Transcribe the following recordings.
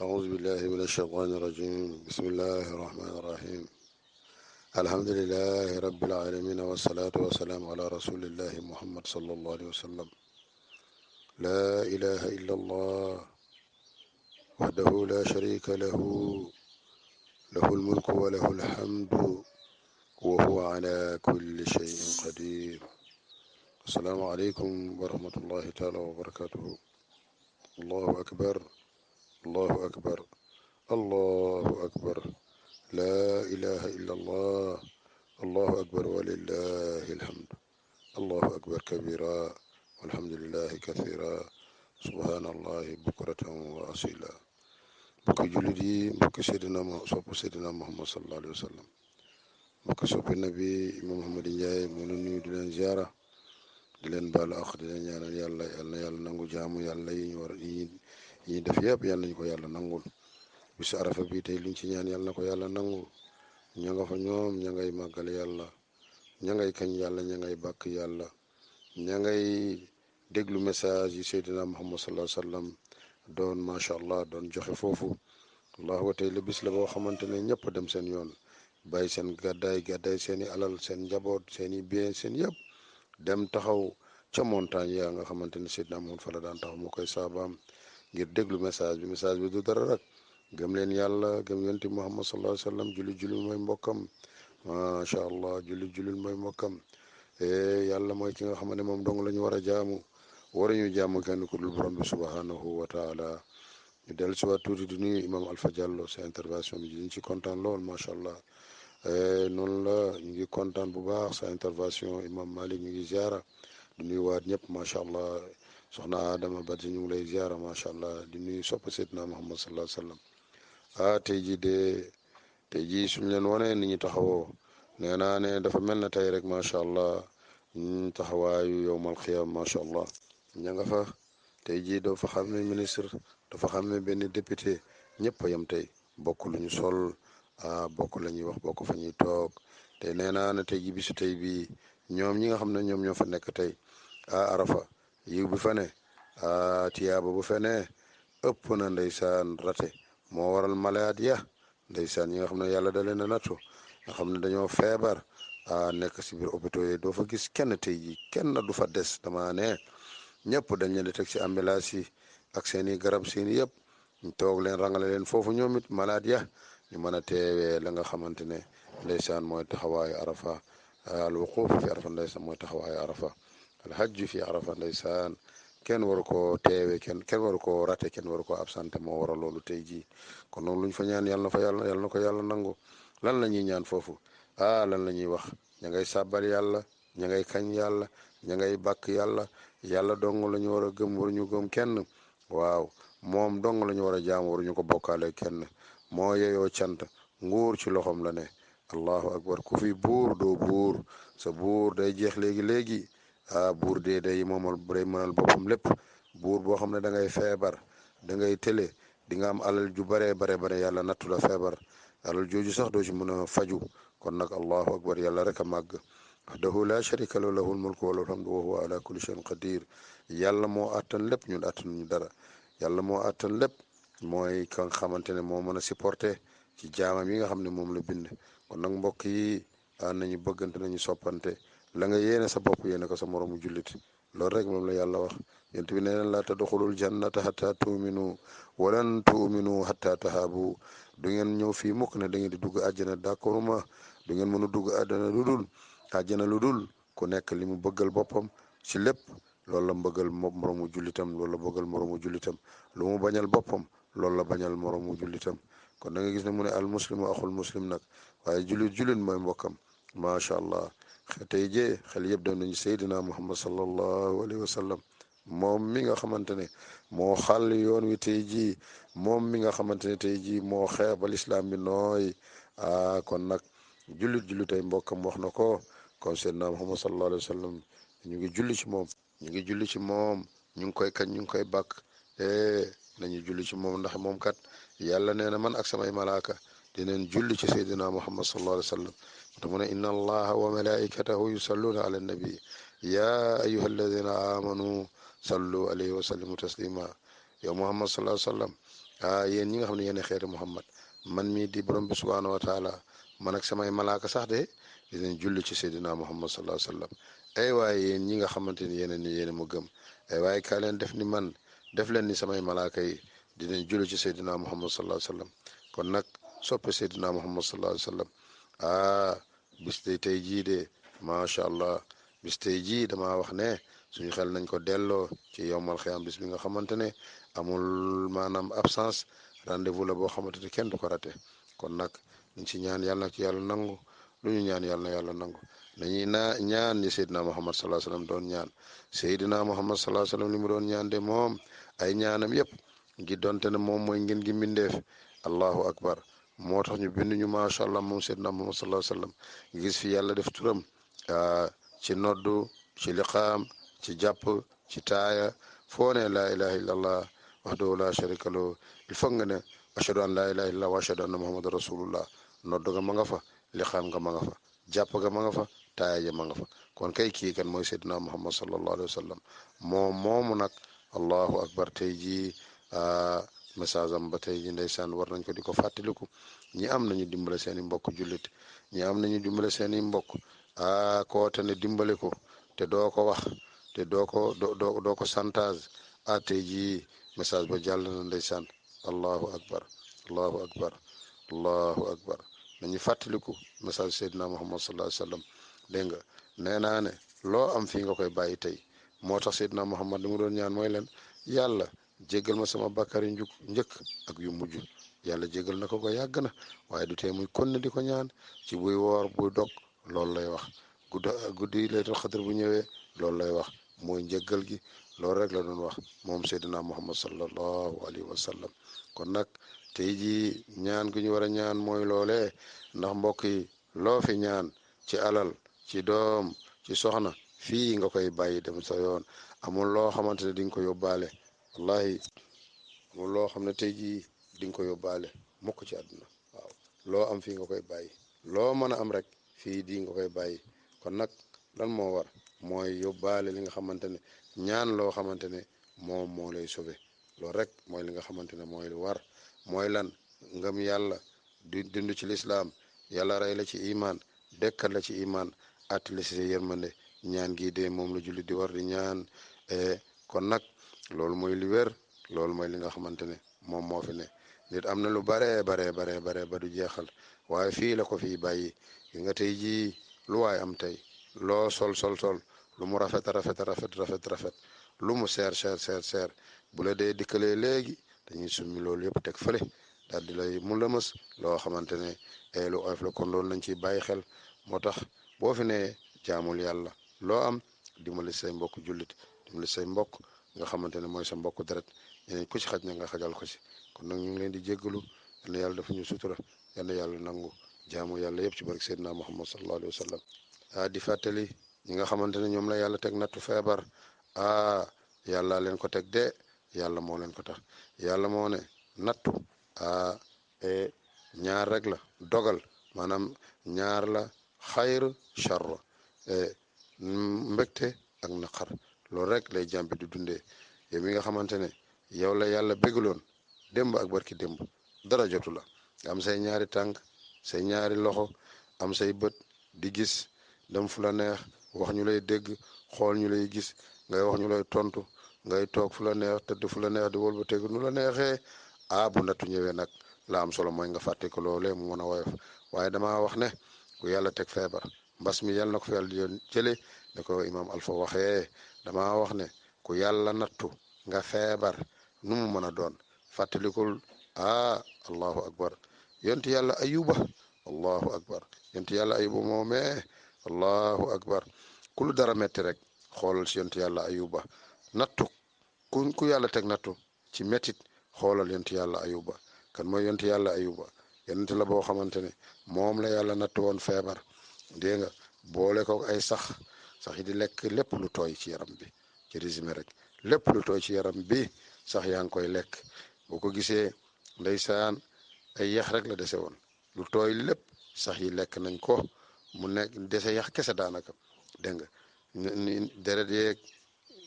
أعوذ بالله من الشيطان الرجيم. بسم الله الرحمن الرحيم. الحمد لله رب العالمين، والصلاة والسلام على رسول الله محمد صلى الله عليه وسلم. لا إله إلا الله وحده لا شريك له، له الملك وله الحمد وهو على كل شيء قدير. السلام عليكم ورحمة الله تعالى وبركاته. الله أكبر، الله أكبر، الله أكبر. لا إله إلا الله، الله أكبر ولله الحمد. الله أكبر كبيرا والحمد لله كثيرا سبحان الله بكرة وأصيلا. mbokki jullit yi, mbokki Seydina Muhammad sallallahu alayhi wa sallam, mbokki soppi nabi Imam Ahmadi Ndiaye mu ngi nuyu di leen ziara, di leen baalu ak di leen ñaanal yàlla yal na yàlla nangu jaamu yàlla yi ñu war yi ñuy def yëpp yal nañu ko yàlla nangul. bisu arafa bi tey liñ ci ñaan yàlla na ko yàlla nangul. ña nga fa ñoom ña ngay màggal yàlla, ña ngay kañ yàlla, ña ngay bàkk yàlla, ña ngay déglu message yi Seydina Muhammad sallallahu alayhi wa sallam doon macha allah doon joxe foofu. allah wa tey la bis la boo xamante ne ñëpp dem seen yoon, bàyyi seen gàddaay seen i alal, seen njaboot, seen i bien, seen yëpp dem taxaw ca montagne yaa nga xamante ne Seydina Muhammad fa la daan taxaw moo koy saabaam ngir déglu message bi du dara rek gëm leen yàlla, gëm yonti Muhammad sallallahu alayhi wa sallam. jullit mooy mbokkam, macha allah jullit mooy mbokkam. yàlla mooy ki nga xam ne moom dong la ñu war a jaamu, waruñu jaamu kenn ku dul borom bi subhanahu wa taala. ñu dellu si waat tuuti di nuyu imam Alpha Diallo, sa intervention bi ñu ci kontaan lool macha allah. noonu la ñu ngi kontaan bu baax sa intervention imam Malik, ñu ngi ziara di nuyu waat ñëpp macha allah. soxna Adama Badji ñu ngi lay ziara macha allah, di nuyu sopp Seydina Muhammad sallallahu alayhi wa sallam. tey jii suñu leen wane ni ñu taxawoo, nee naa ne dafa mel na tey rek macha allah. taxawaayu yowmal xiyam macha allah ña nga fa. tey jii doo fa xam ne ministre, dafa xam ne benn député, ñëpp a yem tey bokk lu ñu sol, bokk la ñuy wax, bokk fa ñuy toog. te nee naa ne tey jii bisu tey bii ñoom ñi nga xam ne ñoom ñoo fa nekk tey arafa yiw bi fa ne, tiyaaba bu fa ne ëpp na ndeysaan rate. moo waral malaat ya ndeysaan ñi nga xam ne yàlla da leen a nattu, nga xam ne dañoo feebar nekk si biir hôpitaux yi, doo fa gis kenn tey jii, kenn du fa des. dama ne ñëpp dañ leen di teg ci ambulance yi ak seen i garab seen i yëpp, ñu toog leen rangale leen foofu ñoom it malade ya ñu mën a teewee la nga xamante ne ndeysaan mooy taxawaayu arafa. al wuquuf fi arafa ndeysaan mooy taxawaayu arafa. al hajju fi arafa ndeysaan kenn waru koo teewee, kenn waru koo rate, kenn waru koo absenté. moo waral loolu tey jii. kon nag lu ñu fa ñaan yàlla na fa yàlla na ko yàlla nangu. lan la ñuy ñaan foofu? lan la ñuy wax? ña ngay sàbbal yàlla, ña ngay kañ yàlla, ña ngay bàkk yàlla. yàlla dong la ñu war a gëm, waruñu gëm kenn. waaw moom dong la ñu war a jaam, waruñu ko bokkaale kenn. moo yeyoo cant, nguur ci loxoom la ne. allahu akbar. ku fi buur doo buur, sa buur day jeex léegi buur day mënal boppam lépp. buur boo xam ne da ngay feebar, da ngay tële, di nga am alal ju bare yàlla nattu la feebar, alal jooju sax doo ci mën a faju. kon nag allahu akbar, yàlla rek a màgg. wahdahu la sharika lahu, lahul mulku wa lahul hamdu wa huwa ala kulli shay'in qadir. yàlla moo attan lépp, ñun attanuñu dara. yàlla moo attan lépp, mooy ka nga xamante ne moo mën a supporter ci jaamam yi nga xam ne moom la bind. kon nag mbokk yi nañu bëggante, nañu soppante. la nga yéene sa bopp yéene ko sa moromu jullit. loolu rek moom la yàlla wax. yent bi nee na la tadxulul jannata hatta tuuminu walan tuuminu hatta tahaabu. du ngeen ñëw fii mukk ne da ngeen di dugg àjjana, d'accord ma. du ngeen mën a dugg àjjana lu dul ku nekk li mu bëggal boppam ci lépp, loolu la mbëggal moromu jullitam, loolu la bëggal moromu jullitam. lu mu bañal boppam loolu la bañal moromu jullitam. kon da nga gis ne mu ne al muslimu axul muslim nag, waaye jullit mooy mbokkam macha allah. tey jee xel yëpp dem nañu Seydina Muhammad sallallahu alayhi wa sallam, moom mi nga xamante ne moo xàll yoon wi tey jii, moom mi nga xamante ne tey jii moo xeebal islam bi nooy. kon nag jullitay mbokkam wax na ko. kon Seydina Muhammad sallallahu alayhi wa sallam ñu ngi julli ci moom, ñu ngi koy kañ, ñu ngi koy bàkk. nañu julli ci moom, ndax moom kat yàlla nee na man ak samay malaaka dineen julli ci Seydina Muhammad sallallahu alayhi wa sallam. te mu ne inna allaha wa malaikatahu yusalluna ala nabi ya ayuha alladina amanu sallu alayhi wa sallimu taslima. yow Muhammad sallallahu alayhi wa sallam yéen ñi nga xam ne yéen xeeti Muhammad man mii di borom bi subhaanahu wa taala man ak samay malaaka sax de dinañ julli ci Seydina Muhammad sallallahu alayhi wa sallam ay waaye yéen ñi nga xamante ni yéen mu gëm ay waaye kaa leen def ni man def leen ni samay malaaka yi dinañ julli ci Seydina Muhammad sallallahu alayhi wa sallam kon nag soppe Seydina Muhammad sallallahu alayhi wa sallam bis tey jii de macha allah bis tey jii damaa wax ne suñu xel nañ ko delloo ci yowmal xiyaam bis bi nga xamante ne amul maanaam absence rendez-vous la boo xamante ne kenn du ko rate kon nag ñu ci ñaan yàlla na ci yàlla nangu lu ñu ñaan yàlla na yàlla nangu dañuy ñaan ñi Seydina Muhammad sallallahu alayhi wasallam doon ñaan Seydina Muhammad sallallahu alayhi wasallam li mu doon ñaan de moom ay ñaanam yëpp ngi donte ne moom mooy ngeen gi mbindeef allahu akbar moo tax ñu bind ñu macha allah moom Seydina Muhammad sallallahu alayhi wasallam gis fi yàlla def turam ci noddu ci liqaam ci jàpp ci taaya foo ne laa ilaha illallah wahdahu la sharika lahu il faut nga ne ashhadu an laa ilaha illallah wa ashhadu anna muhammadan rasulullah noddu ga ma nga fa liqaam nga ma nga fa jàpp ga ma nga fa taaya ja ma nga fa kon kay kii kan mooy Seydina Muhammad sallallahu alayhi wa sallam moomu nag allahu akbar tey jii message am ba tey jii ndeysaan war nañ ko di ko fàttaliku ñi am nañu dimbale seen i mbokk jullit ñi am nañu dimbale seen i mbokk koote ne dimbale ko te doo ko wax te doo ko santage tey jii message ba jàll na ndeysaan allahu akbar allahu akbar allahu akbar nañu fàttaliku message Seydina Muhammad sallallahu alayhi wa sallam dégg nga nee naa ne loo am fii nga koy bàyyi tey moo tax Seydina Muhammad li mu doon ñaan mooy leen yàlla jéggal ma sama bàkkaar yu njëkk ak yu mujj yàlla jéggal na ko yàgg na waaye du tee muy konne di ko ñaan ci buy woor buy dog loolu lay wax guddi laylatul xadr bu ñëwee loolu lay wax mooy njëggal gi loolu rek la doon wax moom Seydina Muhammad sallallahu alayhi wa sallam kon nag tey jii ñaan gu ñu war a ñaan mooy loolee ndax mbokk yi loo fi ñaan ci alal ci doom ci soxna fii nga koy bàyyi dem sa yoon amul loo xamante ne di nga ko yóbbaale wallahi amul loo xam ne tey jii di nga ko yóbbaale mukk ci àdduna waaw loo am fii nga koy bàyyi loo mën a am rek fii di nga koy bàyyi kon nag lan moo war mooy yóbbaale li nga xamante ne ñaan loo xamante ne moom moo lay sauvé loolu rek mooy li nga xamante ne mooy lu war mooy lan ngëm yàlla du dund ci lislaam yàlla rey la ci imaan dekkat la ci imaan atti la ci sa yërmande ñaan gii de moom la jullit di war di ñaan kon nag loolu mooy li wér loolu mooy li nga xamante ne moom moo fi ne nit am na lu baree ba du jeexal waaye fii la ko fii bàyyi gi nga tey jii lu waay am tey loo sol lu mu rafet lu mu seer bu la dee dikkalee léegi dañuy summi loolu yëpp teg fële daal di lay mu lëmës loo xamante ne lu oyof la kon loolu nañ ciy bàyyi xel moo tax boo fi ne jaamul yàlla loo am dimbali say mbokk jullit dimbali say mbokk nga xamante ne mooy sa mbokk deret ñeneen ku ci xaj na nga xajal ko ci kon nag ñu ngi leen di jéggalu yal na yàlla dafa ñu sutura yal na yàlla nangu jaamu yàlla yëpp ci barke Seydina Muhammad sallallahu alayhi wa sallam di fàttali ñi nga xamante ne ñoom la yàlla teg nattu feebar yàlla leen ko teg de yàlla moo leen ko tax yàlla moo ne nattu ñaar rek la dogal maanaam ñaar la xayr charr mbégte ak naqar loolu rek lay jàmbi di dundee yow mi nga xamante ne yow la yàlla bégaloon démb ak barki démb dara jotu la nga am say ñaari tànk say ñaari loxo am say bët di gis dem fu la neex wax ñu lay dégg xool ñu lay gis ngay wax ñu lay tontu ngay toog fu la neex tëdd fu la neex di wol ba teg nu la neexee bu nattu ñëwee nag la am solo mooy nga fàtte ko loolee mu mën a woyof waaye damaa wax ne ku yàlla teg feebar mbas mi yàlla na ko fi yàlla jële ne ko imaam Alpha waxee damaa wax ne ku yàlla nattu nga feebar nu mu mën a doon fàttalikul allahu akbar yonti yàlla ayuba allahu akbar yonti yàlla ayuba moomee allahu akbar ku lu dara metti rek xoolal si yonti yàlla ayuba nattu ku yàlla teg nattu ci mettit xoolal yonti yàlla ayuba kan mooy yonti yàlla ayuba yonent la boo xamante ne moom la yàlla nattu woon feebar dégg nga boole ko ay sax yi di lekk lépp lu tooy ci yaram bi ci résumé rek lépp lu tooy ci yaram bi sax yaa ngi koy lekk boo ko gisee ndeysaan ay yax rek la dese woon lu tooy lépp sax yi lekk nañ ko mu nekk dese yax kese daanaka dégg nga deret yeeg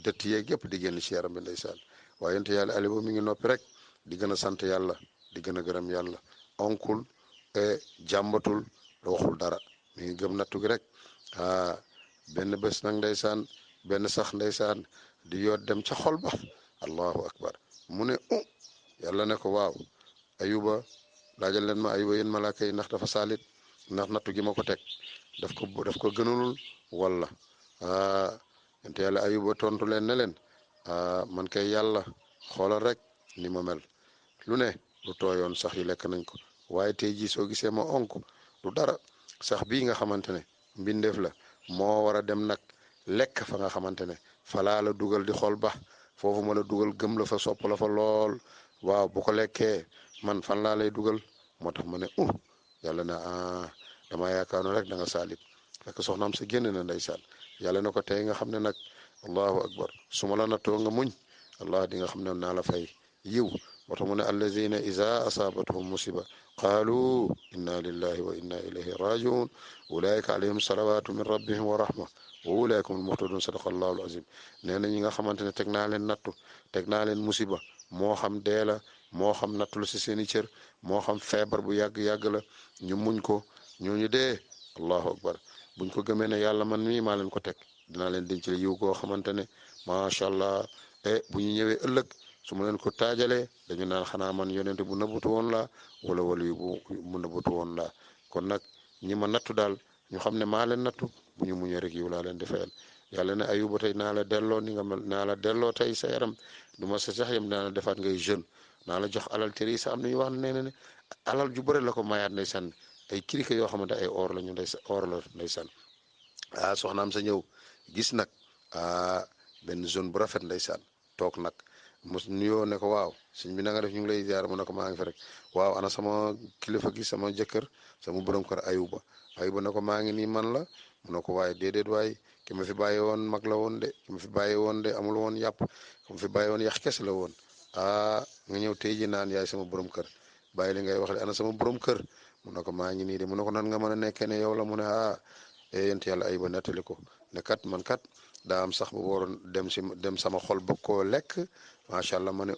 dëtt yeeg yëpp di génn ci yaram bi ndeysaan waaye yonent yàlla Ayuba mi ngi noppi rek di gën a sant yàlla di gën a gërëm yàlla onkul jàmbatul waxul dara mi ngi gëm nattu gi rek benn bés nag ndeysaan benn sax ndeysaan di yoot dem ca xol ba allahu akbar mu ne yàlla ne ko waaw Ayuba laajal leen ma Ayuba yéen malaaka yi ndax dafa saalit ndax nattu gi ma ko teg daf ko gënalul wala yonent yàlla Ayuba tontu leen ne leen man kay yàlla xoolal rek ni ma mel lu ne lu tooyoon sax yi lekk nañ ko waaye tey jii soo gisee ma onk lu dara sax bii nga xamante ne mbindeef la moo war a dem nag lekk fa nga xamante ne falaa la dugal di xool ba foofu ma la dugal gëm la fa sopp la fa lool waaw bu ko lekkee man fan laa lay dugal moo tax ma ne yàlla na dama yaakaaroon rek da nga saalit fekk soxnaam sa génn na ndeysaan yàlla na ko tey nga xam ne nag allahu akbar su ma la nattoo nga muñ allah di nga xam ne naa la fay yiw moo tax mu ne allazina iza asaabathum musiba qaalu inna lillahi wa inna ilayhi rajiun ulaika alayhim salawatu min rabbihim wa rahma wa ulaika hum muhtadun sadaqa allahu alazim nee na ñi nga xamante ne teg naa leen nattu teg naa leen musiba moo xam dee la moo xam nattu la si seen i cër moo xam feebar bu yàgg-yàgg la ñu muñ ko ñooñu dee allahu akbar buñ ko gëmee ne yàlla man mii maa leen ko teg dinaa leen dencal yiw goo xamante ne macha allah bu ñu ñëwee ëllëg su ma leen ko taajalee dañu naan xanaa man yonent bu nëbbutu woon laa wala wali bu nëbbutu woon laa kon nag ñi ma nattu daal ñu xam ne maa leen nattu bu ñu muñee rek yiw laa leen di fayal yàlla ne Ayuba tey naa la delloo ni nga mel naa la delloo tey sa yaram du ma sa sax yam naa la defaat ngay jeune naa la jox alal teri sa am na ñu wax ne ne alal ju bëri la ko mayaat ndeysaan ay kirika yoo xamante ay or la ñu or la ndeysaan soxnaam sa ñëw gis nag benn zone bu rafet ndeysaan toog nag mos nuyoo ne ko waaw sëñ bi na nga def ñu ngi lay ziar mu ne ko maa ngi fi rek waaw ana sama kilifa gi sama jëkkër sama borom kër Ayuba ne ko maa ngi nii man la mu ne ko waaye déedéet waay ki ma fi bàyyi woon mag la woon de ki ma fi bàyyi woon de amul woon yàpp ki ma fi bàyyi woon yax kese la woon nga ñëw tey ji naan yaay sama borom kër bàyyi li ngay wax de ana sama borom kër mu ne ko maa ngi nii de mu ne ko nan nga mën a nekkee ne yow la mu ne yent yàlla Ayuba nettali ko ne kat man kat daa am sax bu waroon dem sama xol bëgg koo lekk macha allah ma ne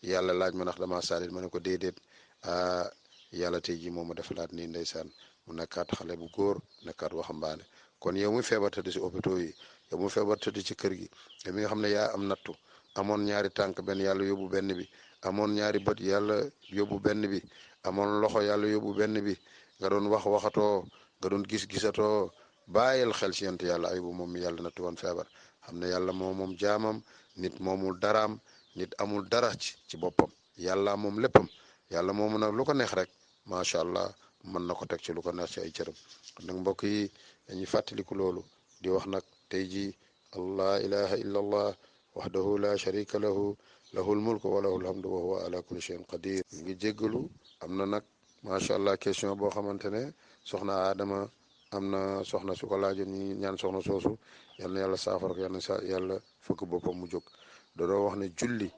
yàlla laaj ma ndax damaa saalit ma ne ko déedéet yàlla tey jii moom ma defalaat nii ndeysaan mu nekkaat xale bu góor nekkaat waxambaane kon yow mu feebar tëdd si hôpitaux yi yow mu feebar tëdd ci kër gi yow mi nga xam ne yaa am nattu amoon ñaari tànk benn yàlla yóbbu benn bi amoon ñaari bët yàlla yóbbu benn bi amoon loxo yàlla yóbbu benn bi nga doon waxatoo nga doon gisatoo bàyyil xel ci yent yàlla Ayuba moom mi yàlla nattu woon feebar xam ne yàlla moom jaamam nit moomul daraam nit amul dara ci boppam yàlla moom léppam yàlla moomu nag lu ko neex rek macha allah mën na ko teg ci lu ko neex ci ay cëram kon nag mbokk yi dañuy fàttaliku loolu di wax nag tey jii allah ilaha illa allah wahdahu la sharika lahu lahul mulku wa lahul hamdu wa huwa ala kulli shay'in qadir ngi jéggalu am na nag macha allah question boo xamante ne soxna Adama am na soxna su ko laajoon ñi ñaan soxna soosu yal na yàlla saafara ko yàlla fëkk boppam mu jóg doodoo wax ne julli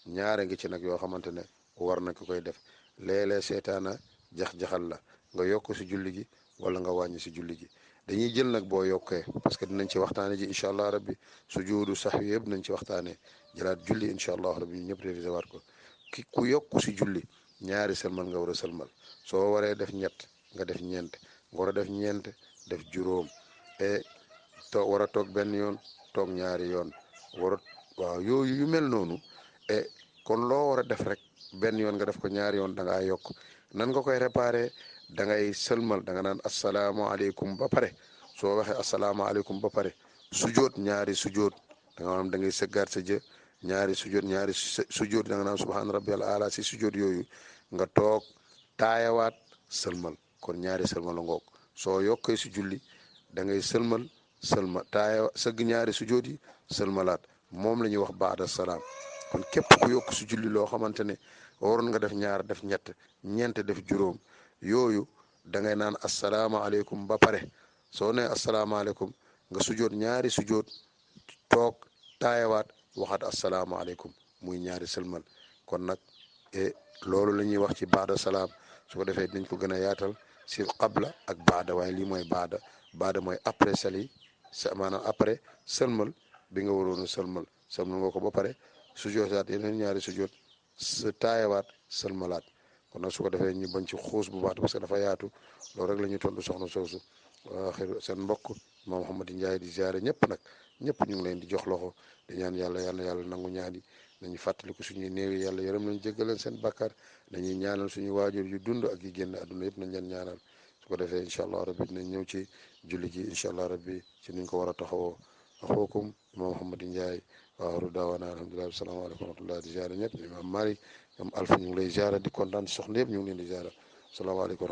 ñaare ngi ci nag yoo xamante ne war na ko koy def léeg-léeg seetaana jax-jaxal la nga yokk si julli gi wala nga wàññi si julli gi dañuy jël nag boo yokkee parce que dinañ ci waxtaane ji incha allah rabbi sujuudu sahwi yëpp nañ ci waxtaanee jëlaat julli incha allah rabbi ñu ñëpp révisé waat ko ku yokku si julli ñaari sëlmal nga war a sëlmal soo waree def ñett nga def ñeent nga war a def ñeent def juróom war a toog benn yoon toog ñaari yoon waaw yooyu yu mel noonu kon loo war a def rek benn yoon nga def ko ñaari yoon da ngaa yokk nan nga koy réparé da ngay sëlmal da nga naan asalaamaaleykum ba pare soo waxee asalaamaaleykum ba pare sujoot ñaari sujoot da nga xam da ngay sëggaat sa jë ñaari sujoot da nga naan subhaana rabbiyal aala si sujoot yooyu nga toog taayawaat sëlmal kon ñaari sëlmal la ngoog soo yokkee si julli da ngay sëlmal taaya sëgg ñaari sujoot yi sëlmalaat moom la ñuy wax baada salaam kon képp ku yokk si julli loo xamante ne waroon nga def ñaar def ñeent def juróom yooyu da ngay naan asalaamaaleykum ba pare soo nee asalaamaaleykum nga sujoot ñaari sujoot toog taayawaat waxaat asalaamaaleykum muy ñaari sëlmal kon nag loolu la ñuy wax ci baada salaam su ko defee dinañ ko gën a yaatal si qabla ak baada waaye lii mooy baada mooy après maanaam après sëlmal bi nga waroon a sëlmal nga ko ba pare sujootaat yeneen ñaari sujoot sa taayawaat sëlmalaat kon nag su ko defee ñu bañ ci xuus bu baax parce que dafa yaatu loolu rek la ñuy tontu soxna soosu xëy seen mbokk Imam Mouhamadou Ndiaye di ziare ñëpp nag ñëpp ñu ngi leen di jox loxo di ñaan yàlla yàlla nangu ñaan yi nañu fàttaliku suñuy néew yi yàlla yërëm nañu jéggaleen seen bàkkaar nañuy ñaanal suñu waajur yu dund ak yi génn àdduna yëpp nañ leen ñaanal su ko defee incha allah rabbi dinañ ñëw ci julli gi incha allah rabbi ci niñ ko war a taxawoo axookum Imam Mouhamadou Ndiaye waaxaru daawaana alhamdulilah asalaamaaleykum wa rahmatulah di ziare ñëpp imam Malick ñoom Alpha ñu ngi lay ziare di kontaan soxna yëpp ñu ngi leen di ziare asalaamaaleykum